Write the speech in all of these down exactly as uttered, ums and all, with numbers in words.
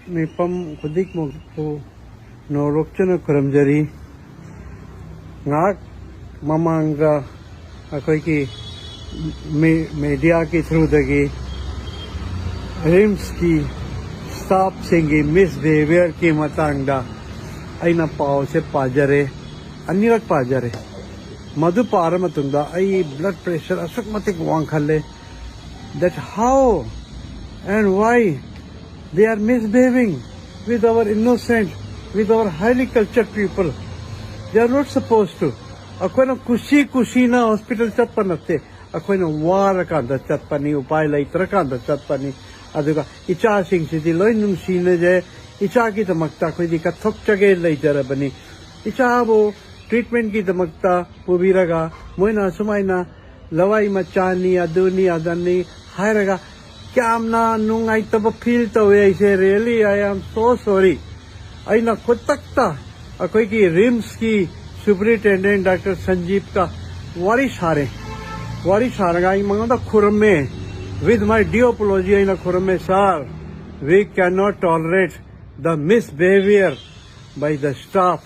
ꯃꯤꯐꯝ ꯈꯨꯗꯤꯡꯃꯛꯄꯨ ꯅꯣꯂꯣꯛꯆꯅ ꯈꯨꯔꯨꯝꯖꯔꯤ꯫ ꯉꯥꯏꯍꯥꯛ ꯃꯃꯥꯡꯗ ꯑꯩꯈꯣꯏꯒꯤ ꯃꯤ-, ꯃꯦꯗꯤꯌꯥꯒꯤ ꯊ꯭ꯔꯨꯗꯒꯤ ꯔꯤꯝꯁꯀꯤ ꯁ꯭ꯇꯥꯐꯁꯤꯡꯒꯤ ꯃꯤꯁꯕꯤꯍꯦꯕꯤꯌꯔꯒꯤ ꯃꯇꯥꯡꯗ ꯑꯩꯅ ꯄꯥꯎꯁꯦ ꯄꯥꯖꯔꯦ, ꯑꯅꯤꯔꯛ ꯄꯥꯖꯔꯦ꯫ ꯃꯗꯨ ꯄꯥꯔ ꯃꯇꯨꯡꯗ ꯑꯩ ꯕ꯭ꯂꯗ ꯄ꯭ꯔꯦꯁꯔ ꯑꯁꯨꯛ ꯃꯇꯤꯛ ꯋꯥꯡꯈꯠꯂꯦ, that how and why they are misbehaving with our innocent, with our highly cultured people. They are not supposed to. ꯑꯩꯈꯣꯏꯅ ꯀꯨꯁꯤ ꯀꯨꯁꯤꯅ ꯍꯣꯁꯄꯤꯇꯥꯜ ꯆꯠꯄ ꯅꯠꯇꯦ꯫ ꯑꯩꯈꯣꯏꯅ ꯋꯥꯔꯀꯥꯟꯗ ꯆꯠꯄꯅꯤ, ꯎꯄꯥꯏ ꯂꯩꯇ꯭ꯔꯀꯥꯟꯗ ꯆꯠꯄꯅꯤ꯫ ꯑꯗꯨꯒ ꯏꯆꯥꯁꯤꯡꯁꯤꯗꯤ ꯂꯣꯏ ꯅꯨꯡꯁꯤꯅꯖꯩ꯫ ꯏꯆꯥꯒꯤꯗꯃꯛꯇ ꯑꯩꯈꯣꯏꯗꯤ ꯀꯠꯊꯣꯛꯆꯒꯦ ꯂꯩꯖꯔꯕꯅꯤ꯫ ꯏꯆꯥꯕꯨ ꯇ꯭ꯔꯤꯠꯃꯦꯟꯒꯤꯗꯃꯛꯇ ꯄꯨꯕꯤꯔꯒ ꯃꯣꯏꯅ ꯁꯨꯃꯥꯏꯅ ꯂꯋꯥꯏ ꯃꯆꯥꯅꯤ, ꯑꯗꯨꯅꯤ ꯑꯗꯥꯅꯤ ꯍꯥꯏꯔꯒ ꯌꯥꯝꯅ ꯅꯨꯡꯉꯥꯏꯇꯕ ꯐꯤꯜ ꯇꯧꯋꯦ ꯑꯩꯁꯦ꯫ Really, I am so sorry. ꯑꯩꯅ ꯈꯨꯗꯛꯇ ꯑꯩꯈꯣꯏꯒꯤ ꯔꯤꯝꯁꯀꯤ ꯁꯨꯄꯔꯤꯟꯇꯦꯟꯗꯦꯟ ꯗꯥꯛꯇꯔ ꯁꯟꯖꯤꯞꯀ ꯋꯥꯔꯤ ꯁꯥꯔꯦ꯫ ꯋꯥꯔꯤ ꯁꯥꯔꯒ ꯑꯩ ꯃꯉꯣꯟꯗ ꯈꯨꯔꯨꯝꯃꯦ꯫ With my due apology ꯑꯩꯅ ꯈꯨꯔꯨꯝꯃꯦ, "Sir, we cannot tolerate the misbehavior by the staff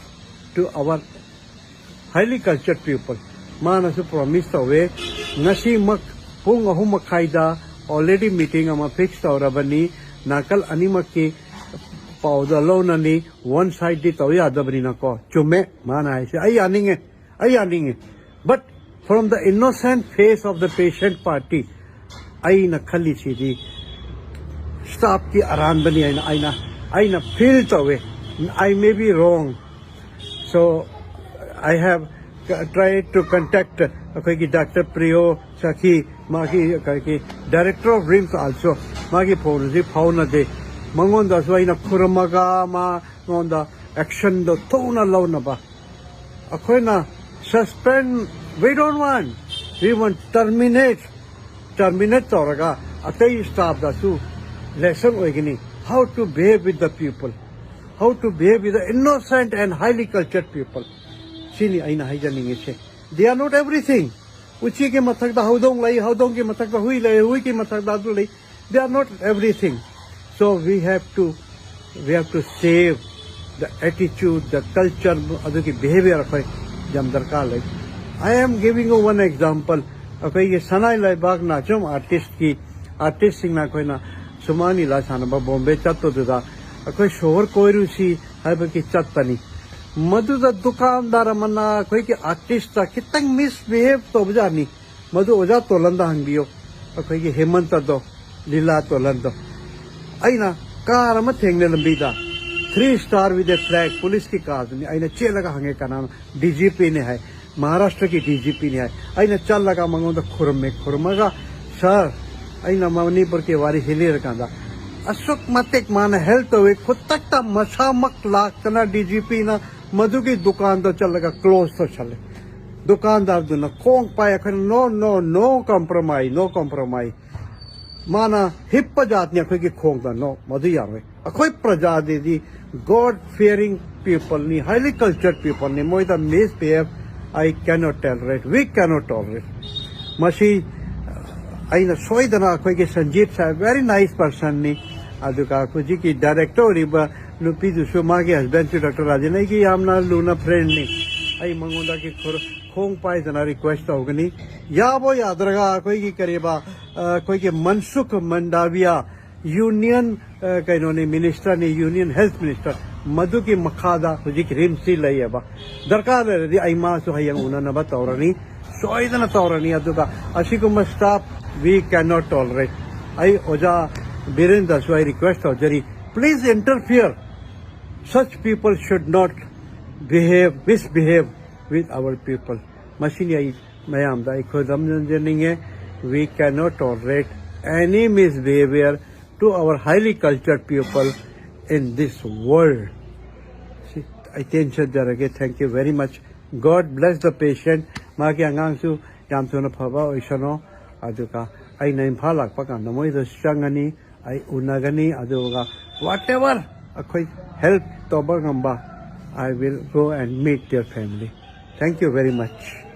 to our highly cultured people." ꯃꯥꯅꯁꯨ ꯄ꯭ꯔꯣꯃꯤꯁ ꯇꯧꯋꯦ, ꯉꯁꯤꯃꯛ ꯄꯨꯡ ꯑꯍꯨꯝ ꯃꯈꯥꯏꯗ ꯑꯣꯜꯔꯦꯗꯤ ꯃꯤꯇꯤꯡ ꯑꯃ ꯐꯤꯛꯁ ꯇꯧꯔꯕꯅꯤ, ꯅꯥꯀꯜ ꯑꯅꯤꯃꯛꯀꯤ ꯄꯥꯎꯗ ꯂꯧꯅꯅꯤ, ꯋꯥꯟ ꯁꯥꯏꯗꯇꯤ ꯇꯧ ꯌꯥꯗꯕꯅꯤꯅꯀꯣ꯫ ꯆꯨꯝꯃꯦ ꯃꯥꯅ ꯍꯥꯏꯁꯦ, ꯑꯩ ꯌꯥꯅꯤꯡꯉꯦ, ꯑꯩ ꯌꯥꯅꯤꯡꯉꯦ꯫ But from the innocent face of the patient party, ꯑꯩꯅ ꯈꯜꯂꯤꯁꯤꯗꯤ ꯁ꯭ꯇꯥꯐꯀꯤ ꯑꯔꯥꯟꯕꯅꯤ ꯍꯥꯏꯅ ꯑꯩꯅ, ꯑꯩꯅ ꯐꯤꯜ ꯇꯧꯋꯦ꯫ I may be wrong. So I have tried to contact ꯑꯩꯈꯣꯏꯒꯤ ꯗꯥꯛꯇꯔ ꯄ꯭ꯔꯤꯌꯣ ꯁꯈꯤ, ꯃꯥꯒꯤ ꯑꯩꯈꯣꯏꯒꯤ director of RIMS also, ꯃꯥꯒꯤ ꯐꯣꯟꯁꯤ ꯐꯥꯎꯅꯗꯦ꯫ ꯃꯉꯣꯟꯗꯁꯨ ꯑꯩꯅ ꯈꯨꯔꯨꯝꯃꯒ ꯃꯉꯣꯟꯗ ꯑꯦꯛꯁꯟꯗꯣ ꯊꯨꯅ ꯂꯧꯅꯕ ꯑꯩꯈꯣꯏꯅ suspend, we don't want, we want terminate, terminate ꯇꯧꯔꯒ ꯑꯇꯩ ꯁ꯭ꯇꯥꯐꯇꯁꯨ ꯂꯦꯁꯟ ꯑꯣꯏꯒꯅꯤ, how to behave with the people, how to behave with the innocent and highly cultured people. ꯁꯤꯅꯤ ꯑꯩꯅ ꯍꯥꯏꯖꯅꯤꯡꯉꯤꯁꯦ꯫ They are not everything. ꯎꯆꯤꯒꯤ ꯃꯊꯛꯇ ꯍꯧꯗꯣꯡ ꯂꯩ, ꯍꯧꯗꯣꯡꯒꯤ ꯃꯊꯛꯇ ꯍꯨꯏ ꯂꯩ, ꯍꯨꯏꯒꯤ ꯃꯊꯛꯇ ꯑꯗꯨ ꯂꯩ꯫ They are not everything. So we have to We have to save the attitude, the culture, ꯑꯗꯨꯒꯤ behavior ꯑꯩꯈꯣꯏ ꯌꯥꯝ ꯗꯔꯀꯥꯔ ꯂꯩ꯫ I am giving you one example. ꯑꯩꯈꯣꯏꯒꯤ ꯁꯅꯥꯏ ꯂꯩꯕꯥꯛꯅ ꯁꯨꯝ ꯑꯥꯔꯇꯤꯁꯀꯤ ꯑꯥꯔꯇꯤꯁꯁꯤꯡꯅ ꯑꯩꯈꯣꯏꯅ ꯁꯨꯃꯥꯡ ꯂꯤꯂꯥ ꯁꯥꯟꯅꯕ ꯕꯣꯝꯕꯦ ꯆꯠꯄꯗꯨꯗ ꯑꯩꯈꯣꯏ ꯁꯣꯍꯣꯔ ꯀꯣꯏꯔꯨꯁꯤ ꯍꯥꯏꯕꯒꯤ ꯆꯠꯄꯅꯤ꯫ ꯃꯗꯨꯗ ꯗꯨꯀꯥꯟꯗꯥꯔ ꯑꯃꯅ ꯑꯩꯈꯣꯏꯒꯤ ꯑꯥꯔꯇꯤꯁꯇ ꯈꯤꯇꯪ ꯃꯤꯁꯕꯤꯍꯦꯕ ꯇꯧꯕꯖꯥꯠꯅꯤ꯫ ꯃꯗꯨ ꯑꯣꯖꯥ ꯇꯣꯂꯟꯗ ꯍꯪꯕꯤꯌꯨ, ꯑꯩꯈꯣꯏꯒꯤ ꯍꯦꯃꯟꯇꯗꯣ, ꯂꯤꯂꯥ ꯇꯣꯂꯟꯗꯣ꯫ ꯑꯩꯅ ꯀꯥꯔ ꯑꯃ ꯊꯦꯡꯅꯩ ꯂꯝꯕꯤꯗ, three star with a flag, ꯄꯨꯂꯤꯁꯀꯤ ꯀꯥꯔꯗꯨꯅꯤ꯫ ꯑꯩꯅ ꯆꯦꯜꯂꯒ ꯍꯪꯉꯦ, "ꯀꯅꯥꯅꯣ?" "ꯗꯤ ꯖꯤ ꯄꯤꯅꯤ" ꯍꯥꯏ, "ꯃꯍꯥꯔꯥꯁꯇ꯭ꯔꯒꯤ ꯗꯤ ꯖꯤ ꯄꯤꯅꯤ" ꯍꯥꯏ꯫ ꯑꯩꯅ ꯆꯠꯂꯒ ꯃꯉꯣꯟꯗ ꯈꯨꯔꯨꯝꯃꯦ, ꯈꯨꯔꯨꯝꯃꯒ, "ꯁꯥꯔ, ꯑꯩꯅ ꯃꯅꯤꯄꯨꯔꯒꯤ ꯋꯥꯔꯤ ꯍꯤꯂꯤꯔꯀꯥꯟꯗ ꯑꯁꯨꯛ ꯃꯇꯤꯛ ꯃꯥꯅ ꯍꯦꯜꯞ ꯇꯧꯋꯤ, ꯈꯨꯗꯛꯇ ꯃꯁꯥꯃꯛ ꯂꯥꯛꯇꯅ ꯗꯤ ꯖꯤ ꯄꯤꯅ ꯃꯗꯨꯒꯤ ꯗꯨꯀꯥꯟꯗꯣ ꯆꯠꯂꯒ ꯀ꯭ꯂꯣꯖ ꯇꯧꯁꯜꯂꯦ꯫ ꯗꯨꯀꯥꯟꯗꯥꯔꯗꯨꯅ ꯈꯣꯡ ꯄꯥꯏ, ꯑꯩꯈꯣꯏꯅ "No, no, no compromise, no compromise"꯫ ꯃꯥꯅ ꯍꯤꯞꯄ ꯖꯥꯠꯅꯤ ꯑꯩꯈꯣꯏꯒꯤ ꯈꯣꯡꯗ꯫ No, ꯃꯗꯨ ꯌꯥꯔꯣꯏ꯫ ꯑꯩꯈꯣꯏ ꯄ꯭ꯔꯖꯥꯗꯗꯤ God fearing peopleꯅꯤ, highly cultured peopleꯅꯤ꯫ ꯃꯣꯏꯗ misbehave I cannot tolerate, we cannot tolerate꯫ ꯃꯁꯤ ꯑꯩꯅ ꯁꯣꯏꯗꯅ ꯑꯩꯈꯣꯏꯒꯤ ꯁꯟꯖꯤꯠ ꯁꯥꯍꯦꯕ very nice personꯅꯤ, ꯑꯗꯨꯒ ꯍꯧꯖꯤꯛꯀꯤ ꯗꯥꯏꯔꯦꯛꯇꯔ ꯑꯣꯏꯔꯤꯕ ꯅꯨꯄꯤꯗꯨꯁꯨ, ꯃꯥꯒꯤ ꯍꯁꯕꯦꯟꯁꯨ ꯗꯥꯛꯇꯔ ꯔꯥꯖꯦꯟ ꯑꯩꯒꯤ ꯌꯥꯝꯅ ꯂꯨꯅ ꯐ꯭ꯔꯦꯟꯅꯤ꯫ ꯑꯩ ꯃꯉꯣꯟꯗꯒꯤ ꯈꯨꯔ-, ꯈꯣꯡ ꯄꯥꯏꯗꯅ ꯔꯤꯀ꯭ꯋꯦꯁ ꯇꯧꯒꯅꯤ꯫ ꯌꯥꯕꯣ ꯌꯥꯗ꯭ꯔꯒ ꯑꯩꯈꯣꯏꯒꯤ ꯀꯔꯤꯕ, ꯑ, ꯑꯩꯈꯣꯏꯒꯤ ꯃꯟꯁꯨꯈ ꯃꯟꯗꯥꯕꯤꯌꯥ ꯌꯨꯅꯤꯌꯟ, ꯑ, ꯀꯩꯅꯣꯅꯤ, ꯃꯤꯅꯤꯁꯇꯔꯅꯤ, ꯌꯨꯅꯤꯌꯟ ꯍꯦꯜꯊ ꯃꯤꯅꯤꯁꯇꯔ, ꯃꯗꯨꯒꯤ ꯃꯈꯥꯗ ꯍꯧꯖꯤꯛ ꯔꯤꯝꯁꯁꯤ ꯂꯩꯌꯦꯕ꯫ ꯗꯔꯀꯥꯔ ꯂꯩꯔꯗꯤ ꯑꯩ ꯃꯥꯁꯨ ꯍꯌꯦꯡ ꯎꯅꯅꯕ ꯇꯧꯔꯅꯤ, ꯁꯣꯏꯗꯅ ꯇꯧꯔꯅꯤ꯫ ꯑꯗꯨꯒ ꯑꯁꯤꯒꯨꯝꯕ staff we cannot tolerate꯫ ꯑꯩ ꯑꯣꯖꯥ ꯕꯤꯔꯦꯟꯗ꯭ꯔꯁꯨ ꯑꯩ ꯔꯤꯀ꯭ꯋꯦꯁ ꯇꯧꯖꯔꯤ, please interfere, such people should not behave, misbehave with our people꯫ ꯃꯁꯤꯅꯤ ꯑꯩ ꯃꯌꯥꯝꯗ ꯑꯩ ꯈꯨꯗꯝꯖꯅꯤꯡꯉꯦ꯫ We cannot tolerate any misbehavior to our highly cultured people in this world꯫ ꯁꯤ ꯑꯩ ꯇꯦꯟꯁꯟꯖꯔꯒꯦ꯫ Thank you very much꯫ God bless the patient꯫ ꯃꯥꯒꯤ ꯑꯉꯥꯡꯁꯨ ꯌꯥꯝ ꯊꯨꯅ ꯐꯕ ꯑꯣꯏꯁꯅꯣ꯫ ꯑꯗꯨꯒ ꯑꯩꯅ ꯏꯝꯐꯥꯜ ꯂꯥꯛꯄ ꯀꯥꯟꯗ ꯃꯣꯏꯗꯁꯨ ꯆꯪꯒꯅꯤ, ꯑꯩ ꯎꯅꯒꯅꯤ꯫ ꯑꯗꯨꯒ whatever ꯑꯩꯈꯣꯏ help ꯇꯧꯕ ꯉꯝꯕ, I will go and meet their family꯫ Thank you very much꯫